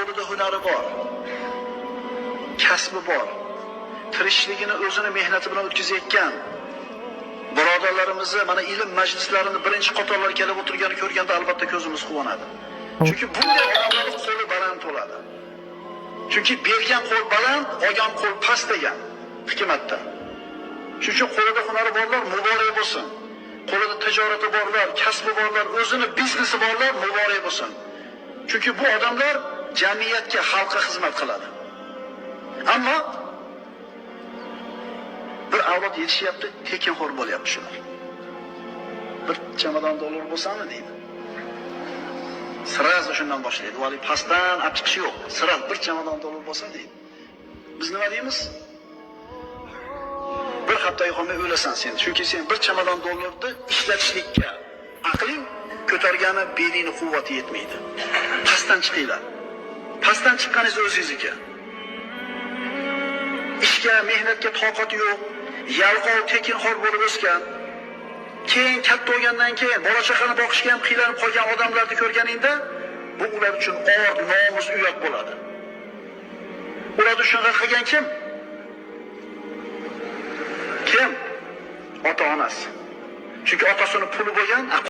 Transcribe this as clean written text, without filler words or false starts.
Qo'lida hunari bor, kasbi bor, tirishligini o'zini mehnati bilan o'tkazayotgan birodarlarimizni mana ilm majlislarini birinchi qatorlarga kelib o'tirganini ko'rganda albatta ko'zimiz quvonadi. Chunki bunday odamlarning qo'li baland bo'ladi. Chunki bergan qo'l baland, olgan qo'l past degan hikmatda. Shuning uchun qo'lida hunari borlar muborak bo'lsin. Qo'lida tijorati borlar, kasbi borlar, o'zini biznesi borlar muborak bo'lsin. Chunki bu odamlar jamiyatga, xalqqa xizmat qiladi. Ammo bir avlod yetishyapti, tekinxo'r bo'lyapti shular. Bir chamadon dollar bo'lsami deydi. Сразу shundan boshlaydi. Vali pastdan olib chiqishi yo'q. Сразу bir chamadon dollar bo'lsa deydi. Biz nima deymiz? Bir haftaga qolmay o'lasan sen. Chunki sen bir chamadon dollarni ishlatishlikka aqling ko'targani belingni quvvati yetmaydi. Pastdan chiqinglar. Pastdan chiqqaningiz o'zingizniki. Ishga, mehnatga toqati yo'q, yalqov, tekinxo'r bo'lib o'sgan. Keyin katta bo'lgandan keyin bola chaqani boqishga ham qiynalib qolgan odamlarni ko'rganingda bu ular uchun or, nomus, uyat bo'ladi. Ularni shunaqa qilgan kim? Kim? Ota-onasi. Chunki otasini puli bo'lgan,